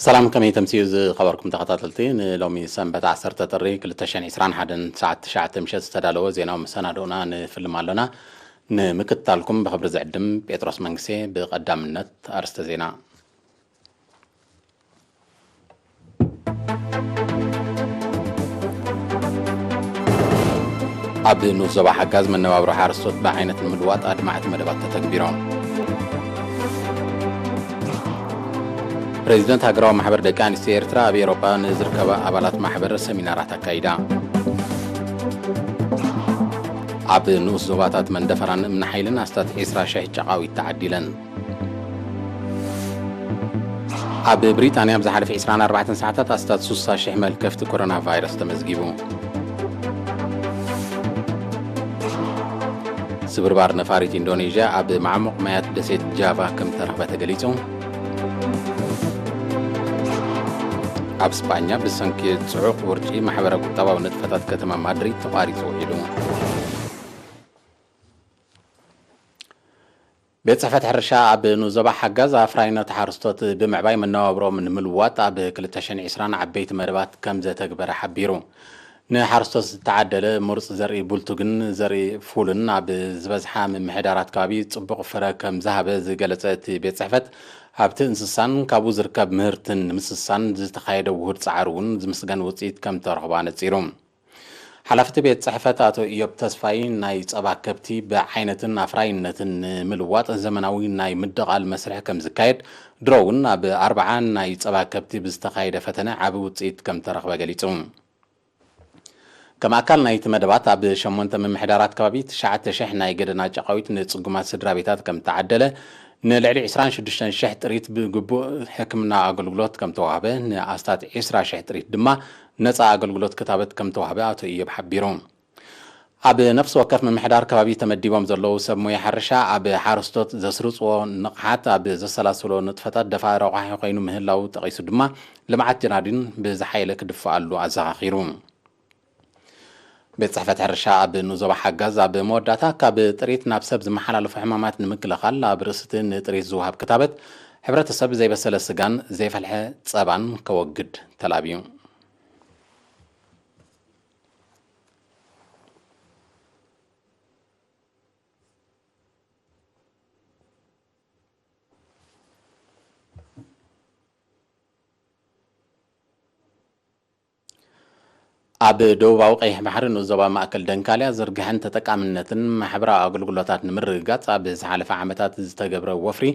ሰላም፣ ከመይ ተምስዩ ዝኸበርኩም ተኸታተልቲ? ንሎሚ ሰንበት ዓሰርተ ጥሪ ክልተ ሽሕን ዕስራን ሓደን ሰዓት ትሽዓተ ምሸት ዝተዳለወ ዜናዊ መሰናዶና ንፍልም ኣሎና። ንምክትታልኩም ብኽብሪ ዝዕድም ጴጥሮስ መንግስቴ። ብቐዳምነት ኣርስተ ዜና። ኣብ ንኡስ ዞባ ሓጋዝ መነባብሮ ሓረስቶት ብዓይነት ንምልዋጥ ኣድማዕቲ መደባት ተተግቢሮም። ፕሬዚደንት ሃገራዊ ማሕበር ደቂ ኣንስትዮ ኤርትራ ኣብ ኤውሮጳ ንዝርከባ ኣባላት ማሕበር ሰሚናራት ኣካይዳ። ኣብ ንኡስ ዞባታት መንደፈራን እምኒ ሓይልን ኣስታት ዕስራ ሽሕ ጨቓዊት ተዓዲለን። ኣብ ብሪጣንያ ኣብ ዝሓለፈ ዕስራን ኣርባዕተን ሰዓታት ኣስታት ሱሳ ሽሕ መልከፍቲ ኮሮና ቫይረስ ተመዝጊቡ። ስብርባር ነፋሪት ኢንዶኔዥያ ኣብ መዓሙቕ ማያት ደሴት ጃቫ ከም ተረኽበ ተገሊጹ። ኣብ ስጳኛ ብሰንኪ ጽዑቕ ውርጪ ማሕበረ ቁጠባዊ ንጥፈታት ከተማ ማድሪድ ተቋሪጹ ውዒሉ። ቤት ጽሕፈት ሕርሻ ኣብ ንኡስ ዞባ ሓጋዝ ኣፍራይነት ሓረስቶት ብምዕባይ መነባብሮኦም ንምልዋጥ ኣብ ክልተ ሽሕን ዕስራን ዓበይቲ መደባት ከም ዘተግበረ ሓቢሩ። ንሓረስቶት ዝተዓደለ ምሩጽ ዘርኢ ቡልቱግን ዘርኢ ፉልን ኣብ ዝበዝሓ ምምሕዳራት ከባቢ ጽቡቕ ፍረ ከም ዝሃበ ዝገለጸ እቲ ቤት ጽሕፈት፣ ሃብቲ እንስሳን ካብኡ ዝርከብ ምህርትን ንምስሳን ዝተኻየደ ውሁድ ጻዕሪ እውን ዝምስገን ውጽኢት ከም ተረኽቦ ኣነጺሩ። ሓላፊ እቲ ቤት ጽሕፈት ኣቶ ኢዮብ ተስፋይ፣ ናይ ጸባ ከብቲ ብዓይነትን ኣፍራይነትን ንምልዋጥ ዘመናዊ ናይ ምድቓል መስርሕ ከም ዝካየድ፣ ድሮ እውን ኣብ ኣርብዓ ናይ ጸባ ከብቲ ብዝተኻየደ ፈተነ ዓቢ ውጽኢት ከም ተረኽበ ገሊጹ። ከም ኣካል ናይቲ መደባት ኣብ ሸሞንተ ምምሕዳራት ከባቢ ትሽዓተ ሽሕ ናይ ገደና ጨቓዊት ንጽጉማት ስድራ ቤታት ከም ተዓደለ፣ ንልዕሊ ዕስራን ሽዱሽተን ሽሕ ጥሪት ብግቡእ ሕክምና ኣገልግሎት ከም ተዋህበ፣ ንኣስታት ዕስራ ሽሕ ጥሪት ድማ ነጻ ኣገልግሎት ክታበት ከም ተዋህበ ኣቶ ኢዮብ ሓቢሩ። ኣብ ነፍሲ ወከፍ ምምሕዳር ከባቢ ተመዲቦም ዘለዉ ሰብ ሞያ ሕርሻ ኣብ ሓረስቶት ዘስርጽዎ ንቕሓት ኣብ ዘሰላስሎ ንጥፈታት ደፋኢ ረቋሒ ኮይኑ ምህላዉ ጠቒሱ ድማ፣ ልምዓት ጀናዲን ብዝሓየለ ክድፍኣሉ ኣዘኻኺሩ። ቤት ጽሕፈት ሕርሻ ኣብ ንኡስ ዞባ ሓጋዝ ኣብ መወዳእታ፣ ካብ ጥሪት ናብ ሰብ ዝመሓላለፉ ሕማማት ንምክልኻል ኣብ ርእሲ እቲ ንጥሪት ዝወሃብ ክታበት፣ ሕብረተሰብ ዘይበሰለ ስጋን ዘይፈልሐ ጸባን ከወግድ ተላብዩ። ኣብ ደቡባዊ ቀይሕ ባሕሪ ንኡስ ዞባ ማእከል ደንካልያ ዝርግሐን ተጠቃምነትን ማሕበራዊ ኣገልግሎታት ንምርግጋጽ ኣብ ዝሓለፈ ዓመታት ዝተገብረ ወፍሪ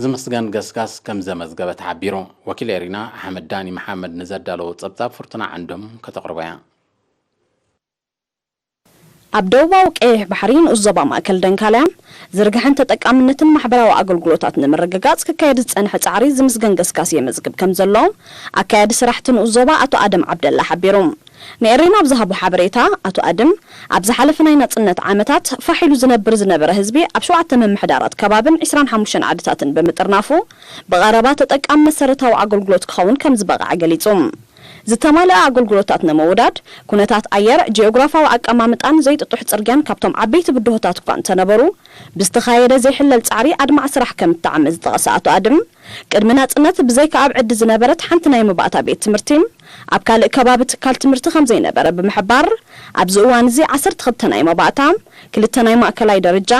ዝምስገን ገስጋስ ከም ዘመዝገበ ተሓቢሩ። ወኪል ኤሪና ኣሕመድ ዳኒ መሓመድ ንዘዳለዎ ጸብጻብ ፍርቱና ዓንዶም ከተቕርቦ እያ። ኣብ ደቡባዊ ቀይሕ ባሕሪ ንኡስ ዞባ ማእከል ደንካልያ ዝርግሐን ተጠቃምነትን ማሕበራዊ ኣገልግሎታት ንምርግጋጽ ክካየድ ዝጸንሐ ጻዕሪ ዝምስገን ገስጋስ የመዝግብ ከም ዘሎ ኣካያዲ ስራሕቲ ንኡስ ዞባ ኣቶ ኣደም ዓብደላ ሓቢሩ። ንኤሬና ኣብ ዝሃቦ ሓበሬታ፣ ኣቶ ኣድም፣ ኣብ ዝሓለፈ ናይ ናጽነት ዓመታት ፋሕ ኢሉ ዝነብር ዝነበረ ህዝቢ ኣብ ሸውዓተ ምምሕዳራት ከባብን ዕስራን ሓሙሽተን ዓድታትን ብምጥርናፉ፣ ብቐረባ ተጠቃሚ መሰረታዊ ኣገልግሎት ክኸውን ከም ዝበቕዐ ገሊጹ። ዝተማልአ ኣገልግሎታት ንምውዳድ፣ ኩነታት ኣየር፣ ጂኦግራፋዊ ኣቀማምጣን ዘይጥጡሕ ጽርግያን ካብቶም ዓበይቲ ብድሆታት እኳ እንተነበሩ፣ ብዝተኻየደ ዘይሕለል ጻዕሪ ኣድማዕ ስራሕ ከም እተዓመ ዝጠቐሰ ኣቶ ኣድም፣ ቅድሚ ናጽነት ብዘይካ ኣብ ዕዲ ዝነበረት ሓንቲ ናይ መባእታ ቤት ትምህርቲ፣ ኣብ ካልእ ከባቢ ትካል ትምህርቲ ከም ዘይነበረ ብምሕባር፣ ኣብዚ እዋን እዚ ዓሰርተ ክልተ ናይ መባእታ፣ ክልተ ናይ ማእከላይ ደረጃ፣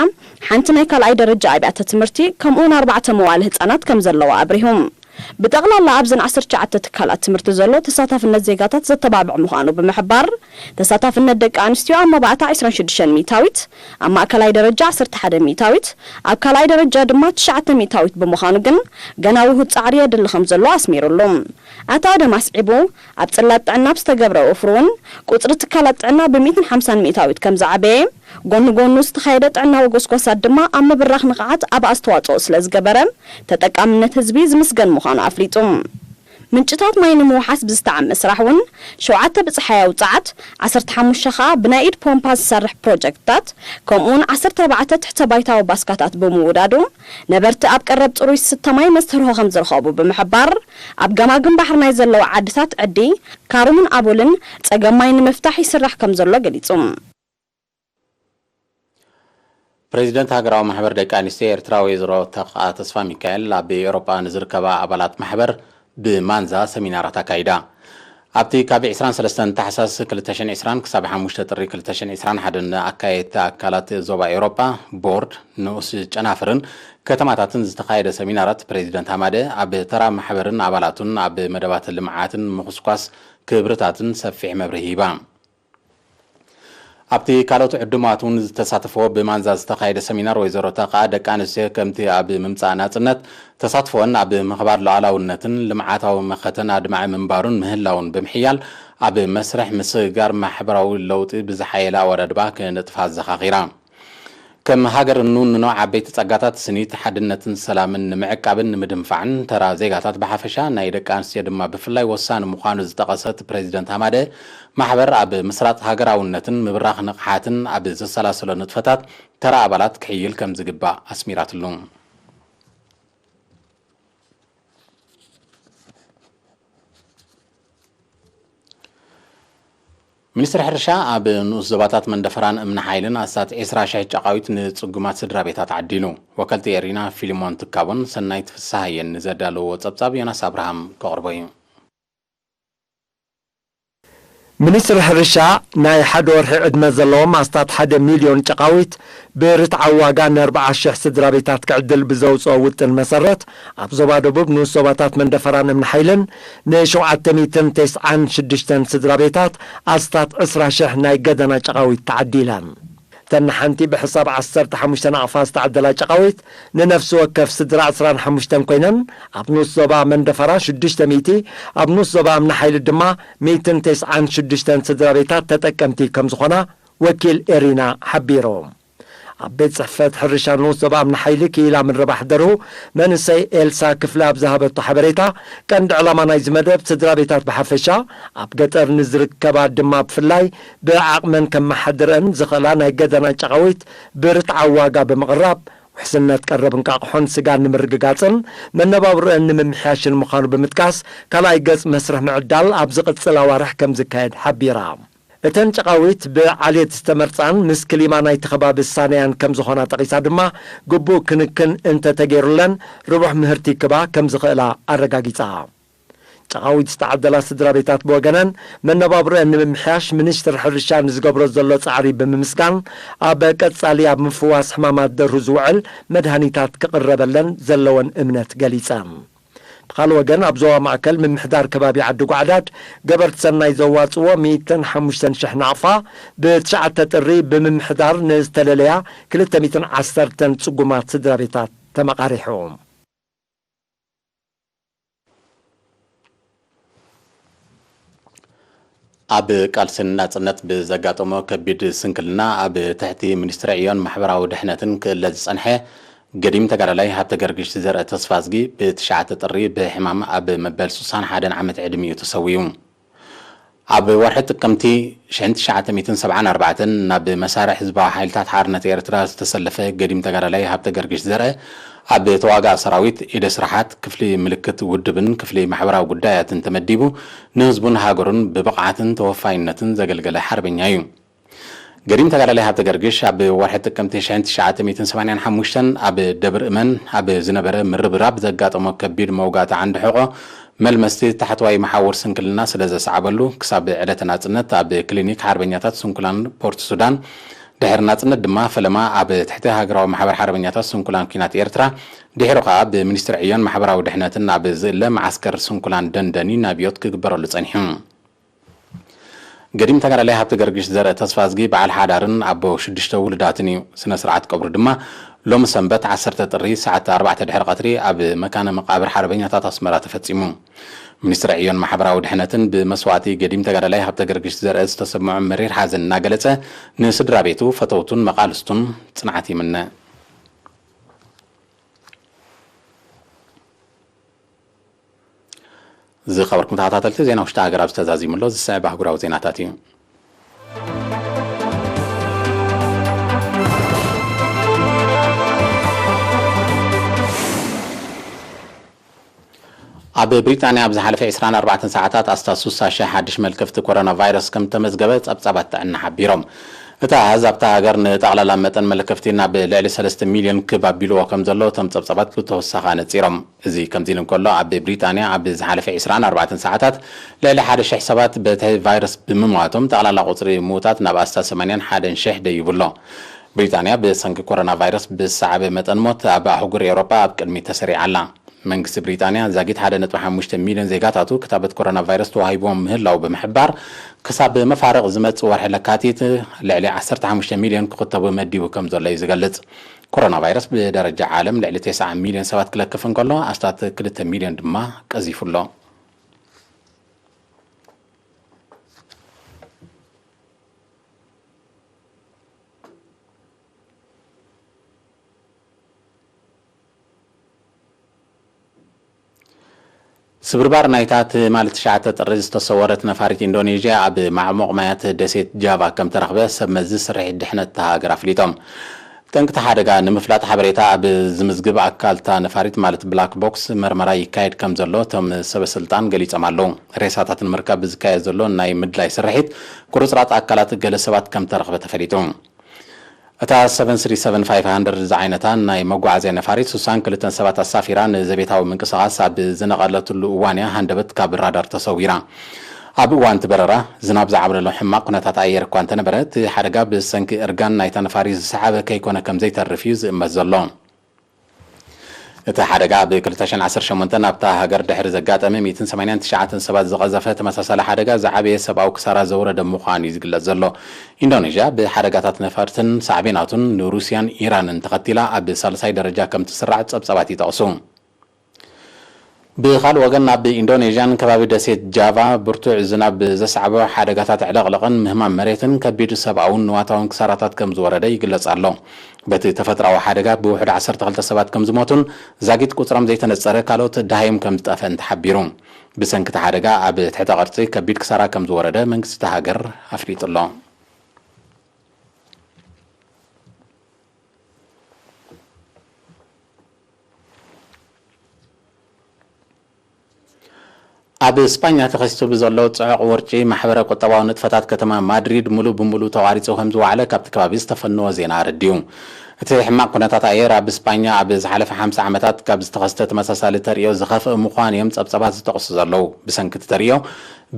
ሓንቲ ናይ ካልኣይ ደረጃ ኣብያተ ትምህርቲ፣ ከምኡውን ኣርባዕተ መዋለ ህጻናት ከም ዘለዋ ኣብሪሁ። ብጠቕላላ ኣብዘን ዓሰርተ ትሽዓተ ትካላት ትምህርቲ ዘሎ ተሳታፍነት ዜጋታት ዘተባብዕ ምዃኑ ብምሕባር፣ ተሳታፍነት ደቂ ኣንስትዮ ኣብ መባእታ ዕስራን ሽዱሽተን ሚእታዊት፣ ኣብ ማእከላይ ደረጃ ዓሰርተ ሓደ ሚእታዊት፣ ኣብ ካልኣይ ደረጃ ድማ ትሽዓተ ሚእታዊት ብምዃኑ ግን ገና ውሁድ ጻዕሪ የድሊ ከም ዘሎ ኣስሚሩሉ። ኣቶ ኣደም ኣስዒቡ፣ ኣብ ጽላት ጥዕና ብዝተገብረ ወፍሪ እውን ቁጽሪ ትካላት ጥዕና ብሚእትን ሓምሳን ሚእታዊት ከም ዝዓበየ፣ ጎኒ ጎኑ ዝተኻየደ ጥዕናዊ ጎስጓሳት ድማ ኣብ ምብራኽ ንቕሓት ኣብ ኣስተዋጽኦ ስለ ዝገበረ፣ ተጠቃምነት ህዝቢ ዝምስገን ምዃኑ ኣፍሊጡ። ምንጭታት ማይ ንምውሓስ ብዝተዓመ ስራሕ እውን ሸውዓተ ብጽሓያዊ ጸዓት፣ ዓሰርተ ሓሙሽተ ኸኣ ብናይ ኢድ ፖምፓ ዝሰርሕ ፕሮጀክትታት፣ ከምኡውን ዓሰርተ ኣርባዕተ ትሕተ ባይታዊ ባስካታት ብምውዳዱ፣ ነበርቲ ኣብ ቀረብ ጽሩይ ዝስተ ማይ መስተርሆ ከም ዝረኸቡ ብምሕባር፣ ኣብ ገማግም ባሕሪ ናይ ዘለዋ ዓድታት ዕዲ፣ ካሩምን ኣቦልን ጸገም ማይ ንምፍታሕ ይስራሕ ከም ዘሎ ገሊጹ። ፕሬዚደንት ሃገራዊ ማሕበር ደቂ ኣንስትዮ ኤርትራ ወይዘሮ ተኽኣ ተስፋ ሚካኤል፣ ኣብ ኤውሮጳ ንዝርከባ ኣባላት ማሕበር ብማንዛ ሰሚናራት ኣካይዳ። ኣብቲ ካብ ዕስራን ሰለስተን ታሕሳስ ክልተ ሽሕን ዕስራን ክሳብ ሓሙሽተ ጥሪ ክልተ ሽሕን ዕስራን ሓደን ኣካየድቲ ኣካላት ዞባ ኤውሮጳ፣ ቦርድ፣ ንኡስ ጨናፍርን ከተማታትን ዝተኻየደ ሰሚናራት፣ ፕሬዚደንት ሃማደ ኣብ ተራ ማሕበርን ኣባላቱን ኣብ መደባት ልምዓትን ምኹስኳስ ክብርታትን ሰፊሕ መብርሂ ሂባ። ኣብቲ ካልኦት ዕዱማት እውን ዝተሳተፍዎ ብማንዛ ዝተኻየደ ሰሚናር፣ ወይዘሮ ተኽኣ፣ ደቂ ኣንስትዮ ከምቲ ኣብ ምምጻእ ናጽነት ተሳትፎን ኣብ ምኽባር ሉዓላውነትን ልምዓታዊ መኸተን ኣድማዒ ምንባሩን ምህላውን ብምሕያል፣ ኣብ መስርሕ ምስግጋር ማሕበራዊ ለውጢ ብዝሓየለ ኣወዳድባ ክነጥፋ ኣዘኻኺራ። ከም ሃገር እንውንኖ ዓበይቲ ጸጋታት ስኒት፣ ሓድነትን ሰላምን ንምዕቃብን ንምድንፋዕን፣ ተራ ዜጋታት ብሓፈሻ፣ ናይ ደቂ ኣንስትዮ ድማ ብፍላይ ወሳኒ ምዃኑ ዝጠቐሰት ፕሬዚደንት ሃማደ፣ ማሕበር ኣብ ምስራጽ ሃገራውነትን ምብራኽ ንቕሓትን ኣብ ዘሰላሰሎ ንጥፈታት ተራ ኣባላት ክሕይል ከም ዝግባእ ኣስሚራትሉ። ሚኒስትሪ ሕርሻ ኣብ ንኡስ ዞባታት መንደፈራን እምኒ ሓይልን ኣስታት ዕስራ ሽሕ ጨቓዊት ንጽጉማት ስድራ ቤታት ዓዲሉ። ወከልቲ ኤሪና ፊልሞን ትካቦን ሰናይት ፍስሃየን ንዘዳለዎ ጸብጻብ ዮናስ ኣብርሃም ከቕርቦ እዩ። ሚኒስትሪ ሕርሻ ናይ ሓደ ወርሒ ዕድመ ዘለዎም ኣስታት ሓደ ሚልዮን ጨቓዊት ብርትዓዊ ዋጋ ንኣርብዓ ሽሕ ስድራ ቤታት ክዕድል ብዘውፅኦ ውጥን መሰረት፣ ኣብ ዞባ ደቡብ ንኡስ ዞባታት መንደፈራን እምኒ ሓይልን ንሸውዓተ ሚእትን ተስዓን ሽዱሽተን ስድራ ቤታት ኣስታት ዕስራ ሽሕ ናይ ገደና ጨቓዊት ተዓዲለን። እተን ንሓንቲ ብሕሳብ ዓሰርተ ሓሙሽተ ናቕፋ ዝተዓደላ ጨቓዊት፣ ንነፍሲ ወከፍ ስድራ ዕስራን ሓሙሽተን ኮይነን፣ ኣብ ንኡስ ዞባ መንደፈራ ሽዱሽተ ሚእቲ፣ ኣብ ንኡስ ዞባ እምኒ ሓይሊ ድማ ሚእትን ተስዓን ሽዱሽተን ስድራ ቤታት ተጠቀምቲ ከም ዝኾና ወኪል ኤሪና ሓቢሩ። ኣብ ቤት ጽሕፈት ሕርሻ ንኡስ ዞባ እምኒ ሓይሊ ክኢላ ምርባሕ ደርሁ መንእሰይ ኤልሳ ክፍለ ኣብ ዝሃበቶ ሓበሬታ፣ ቀንዲ ዕላማ ናይዚ መደብ ስድራ ቤታት ብሓፈሻ፣ ኣብ ገጠር ንዝርከባ ድማ ብፍላይ ብዓቕመን ከመሓድረን ዝኽእላ ናይ ገደና ጨቓዊት ብርትዓዊ ዋጋ ብምቕራብ፣ ውሕስነት ቀረብ እንቃቕሖን ስጋን ንምርግጋጽን መነባብሮአን ንምምሕያሽን ምዃኑ ብምጥቃስ፣ ካልኣይ ገጽ መስርሕ ምዕዳል ኣብ ዝቕጽል ኣዋርሕ ከም ዝካየድ ሓቢራ። እተን ጨቓዊት ብዓሌት ዝተመርጻን ምስ ክሊማ ናይቲ ከባቢ ዝሳነያን ከም ዝኾና ጠቒሳ ድማ፣ ግቡእ ክንክን እንተተገይሩለን ርቡሕ ምህርቲ ክባ ከም ዝኽእላ ኣረጋጊጻ። ጨቓዊት ዝተዓደላ ስድራ ቤታት ብወገነን፣ መነባብሮአን ንምምሕያሽ ሚኒስትሪ ሕርሻ ንዝገብሮ ዘሎ ጻዕሪ ብምምስጋን፣ ኣብ ቀጻሊ ኣብ ምፍዋስ ሕማማት ደርሁ ዝውዕል መድሃኒታት ክቕረበለን ዘለወን እምነት ገሊጸን። ብኻልእ ወገን፣ ኣብ ዞባ ማእከል ምምሕዳር ከባቢ ዓዲ ጓዕዳድ ገበርቲ ሰናይ ዘዋጽዎ ሚእትን ሓሙሽተን ሽሕ ናቕፋ፣ ብትሽዓተ ጥሪ ብምምሕዳር ንዝተለለያ ክልተ ሚእትን ዓሰርተን ጽጉማት ስድራ ቤታት ተመቓሪሑ። ኣብ ቃልሲ ናጽነት ብዘጋጠሞ ከቢድ ስንክልና ኣብ ትሕቲ ሚኒስትሪ ዕዮን ማሕበራዊ ድሕነትን ክእለ ዝጸንሐ ገዲም ተጋዳላይ ሃብተ ገርግሽ ዘርአ ተስፋዝጊ ብትሽዓተ ጥሪ ብሕማም ኣብ መበል ስሳን ሓደን ዓመት ዕድሚኡ ተሰዊኡ። ኣብ ወርሒ ጥቅምቲ ሽሕን ትሽዓተ ሚእትን ሰብዓን ኣርባዕተን ናብ መሳርዕ ህዝባዊ ሓይልታት ሓርነት ኤርትራ ዝተሰለፈ ገዲም ተጋዳላይ ሃብተ ገርግሽ ዘርአ፣ ኣብ ተዋጋእ ሰራዊት፣ ኢደ ስራሓት፣ ክፍሊ ምልክት ውድብን ክፍሊ ማሕበራዊ ጉዳያትን ተመዲቡ፣ ንህዝቡን ሃገሩን ብብቕዓትን ተወፋይነትን ዘገልገለ ሓርበኛ እዩ። ገዲም ተጋዳላይ ሃብተ ገርግሽ ኣብ ወርሒ ጥቅምቲ ሽሕን ትሽዓተ ሚእትን ሰማንያን ሓሙሽተን ኣብ ደብር እመን ኣብ ዝነበረ ምርብራብ ዘጋጠሞ ከቢድ መውጋእቲ ዓንዲ ሕቖ፣ መልመስቲ ታሕተዋይ መሓውር ስንክልና ስለ ዘሰዓበሉ፣ ክሳብ ዕለተ ናጽነት ኣብ ክሊኒክ ሓርበኛታት ስንኩላን ፖርት ሱዳን፣ ድሕሪ ናጽነት ድማ ፈለማ ኣብ ትሕቲ ሃገራዊ ማሕበር ሓርበኛታት ስንኩላን ኲናት ኤርትራ፣ ድሒሩ ከኣ ብሚኒስትሪ ዕዮን ማሕበራዊ ድሕነትን ኣብ ዝእለ መዓስከር ስንኩላን ደንደኒ ናብዮት ክግበረሉ ጸኒሑ። ገዲም ተጋዳላይ ሃብተ ገርግሽ ዘርአ ተስፋዝጊ በዓል ሓዳርን ኣቦ ሽዱሽተ ውሉዳትን እዩ። ስነ ስርዓት ቀብሩ ድማ ሎሚ ሰንበት ዓሰርተ ጥሪ ሰዓት ኣርባዕተ ድሕሪ ቀትሪ ኣብ መካነ መቃብር ሓርበኛታት ኣስመራ ተፈጺሙ። ሚኒስትሪ ዕዮን ማሕበራዊ ድሕነትን ብመስዋእቲ ገዲም ተጋዳላይ ሃብተ ገርግሽ ዘርአ ዝተሰምዖ መሪር ሓዘን እናገለጸ፣ ንስድራ ቤቱ፣ ፈተውቱን መቓልስቱን ጽንዓት ይምነ። ዝኸበርኩም ተኸታተልቲ፣ ዜና ውሽጢ ሃገር ኣብዚ ተዛዚሙ ኣሎ። ዝስዕብ ኣህጉራዊ ዜናታት እዩ። ኣብ ብሪጣንያ ኣብ ዝሓለፈ ዕስራን ኣርባዕተን ሰዓታት ኣስታት ስሳ ሽሕ ሓድሽ መልከፍቲ ኮሮና ቫይረስ ከም ተመዝገበ ጸብጻባት ጥዕና ሓቢሮም። እቲ ኣሃዝ ኣብታ ሃገር ንጠቕላላ መጠን መለከፍቲ ናብ ልዕሊ ሰለስተ ሚልዮን ክብ ኣቢልዎ ከም ዘሎ እቶም ጸብጻባት ብተወሳኺ ኣነጺሮም። እዚ ከምዚ ኢሉ እንከሎ፣ ኣብ ብሪጣንያ ኣብ ዝሓለፈ ዕስራን ኣርባዕተን ሰዓታት ልዕሊ ሓደ ሽሕ ሰባት በቲ ቫይረስ ብምምዋቶም፣ ጠቕላላ ቁጽሪ ምዉታት ናብ ኣስታት ሰማንያን ሓደን ሽሕ ደይቡ ኣሎ። ብሪጣንያ ብሰንኪ ኮሮና ቫይረስ ብዝሰዓበ መጠን ሞት ኣብ ኣህጉር ኤውሮጳ ኣብ ቅድሚት ተሰሪዓ ኣላ። መንግስቲ ብሪጣንያ ዛጊት ሓደ ነጥቢ ሓሙሽተ ሚልዮን ዜጋታቱ ክታበት ኮሮና ቫይረስ ተዋሂብዎም ምህላው ብምሕባር፣ ክሳብ መፋርቕ ዝመጽእ ወርሒ ለካቲት ልዕሊ ዓሰርተ ሓሙሽተ ሚልዮን ክኽተቡ መዲቡ ከም ዘሎ እዩ ዝገልጽ። ኮሮና ቫይረስ ብደረጃ ዓለም ልዕሊ ተስዓ ሚልዮን ሰባት ክለክፍ እንከሎ፣ ኣስታት ክልተ ሚልዮን ድማ ቀዚፉ ኣሎ። ስብርባር ናይታ ትማሊ ትሽዓተ ጥሪ ዝተሰወረት ነፋሪት ኢንዶኔዥያ ኣብ ማዕሙቕ ማያት ደሴት ጃቫ ከም ተረኽበ ሰብ መዚ ስርሒት ድሕነት እታ ሃገር ኣፍሊጦም። ጠንቅቲ ሓደጋ ንምፍላጥ ሓበሬታ ኣብ ዝምዝግብ ኣካል እታ ነፋሪት ማለት ብላክ ቦክስ መርመራ ይካየድ ከም ዘሎ እቶም ሰበ ስልጣን ገሊጾም ኣለዉ። ሬሳታት ንምርካብ ብዝካየድ ዘሎ ናይ ምድላይ ስርሒት ቁርጽራጽ ኣካላት ገለ ሰባት ከም ተረኽበ ተፈሊጡ። እታ ሰቨን ስሪ ሰቨን ፋይቭ ሃንድረድ ዝዓይነታ ናይ መጓዓዝያ ነፋሪት ስሳን ክልተን ሰባት ኣሳፊራ ንዘቤታዊ ምንቅስቓስ ኣብ ዝነቐለትሉ እዋን እያ ሃንደበት ካብ ራዳር ተሰዊራ። ኣብ እዋን እቲ በረራ ዝናብ ዝዓብለሎ ሕማቕ ኩነታት ኣየር እኳ እንተነበረ፣ እቲ ሓደጋ ብሰንኪ እርጋን ናይታ ነፋሪት ዝሰሓበ ከይኮነ ከም ዘይተርፍ እዩ ዝእመት ዘሎ። እቲ ሓደጋ ኣብ ክልተ ሽሕን ዓሰርተ ሸሞንተን ኣብታ ሃገር ድሕሪ ዘጋጠመ ሚእትን ሰማንያን ትሽዓተን ሰባት ዝቐዘፈ ተመሳሳሊ ሓደጋ ዝዓበየ ሰብኣዊ ክሳራ ዘውረደ ምዃኑ እዩ ዝግለጽ ዘሎ። ኢንዶኔዥያ ብሓደጋታት ነፈርትን ሳዕቤናቱን ንሩስያን ኢራንን ተኸቲላ ኣብ ሳልሳይ ደረጃ ከም ትስራዕ ጸብጻባት ይጠቕሱ። ብኻልእ ወገን፣ ኣብ ኢንዶኔዥያን ከባቢ ደሴት ጃቫ ብርቱዕ ዝናብ ዘስዓቦ ሓደጋታት ዕለቕለቕን ምህማም መሬትን ከቢድ ሰብኣውን ንዋታውን ክሳራታት ከም ዝወረደ ይግለጽ ኣሎ። በቲ ተፈጥሮኣዊ ሓደጋ ብውሕዱ ዓሰርተ ክልተ ሰባት ከም ዝሞቱን ዛጊት ቁጽሮም ዘይተነጸረ ካልኦት ደሃዮም ከም ዝጠፍአን ተሓቢሩ። ብሰንኪ እቲ ሓደጋ ኣብ ትሕተ ቅርጺ ከቢድ ክሳራ ከም ዝወረደ መንግስቲ እታ ሃገር ኣፍሊጡ ኣሎ። ኣብ ስጳኛ ተኸሲቱ ብዘሎ ጽዑቕ ውርጪ፣ ማሕበረ ቁጠባዊ ንጥፈታት ከተማ ማድሪድ ሙሉእ ብሙሉእ ተቋሪጹ ከም ዝወዓለ ካብቲ ከባቢ ዝተፈነወ ዜና ኣረዲኡ። እቲ ሕማቕ ኩነታት ኣየር ኣብ ስጳኛ ኣብ ዝሓለፈ ሓምሳ ዓመታት ካብ ዝተኸስተ ተመሳሳሊ ተርእዮ ዝኸፍአ ምዃኑ እዮም ጸብጸባት ዝጠቕሱ ዘለዉ። ብሰንኪ እቲ ተርእዮ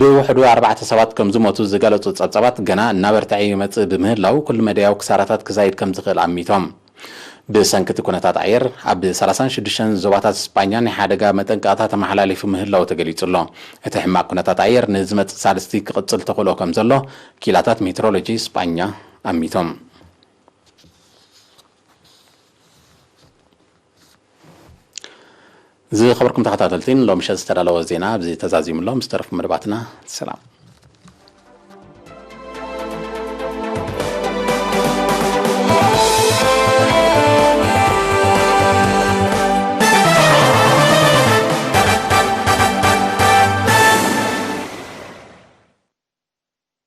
ብውሕዱ ኣርባዕተ ሰባት ከም ዝሞቱ ዝገለጹ ጸብጸባት፣ ገና እናበርትዐ ይመጽእ ብምህላው፣ ኩሉ መዳያዊ ክሳራታት ክዛይድ ከም ዝኽእል ኣሚቶም። ብሰንኪ እቲ ኩነታት ኣየር ኣብ ሰላሳን ሽዱሽተን ዞባታት ስጳኛ ናይ ሓደጋ መጠንቀቕታ ተመሓላሊፉ ምህላው ተገሊጹ ኣሎ። እቲ ሕማቕ ኩነታት ኣየር ንዝመጽእ ሳልስቲ ክቕጽል ተኽእሎ ከም ዘሎ ኪላታት ሜትሮሎጂ ስጳኛ ኣሚቶም። ዝኸበርኩም ተኸታተልቲ፣ ንሎሚ ምሸት ዝተዳለወ ዜና ኣብዚ ተዛዚሙ ኣሎ። ምስ ተረፉ መደባትና ሰላም።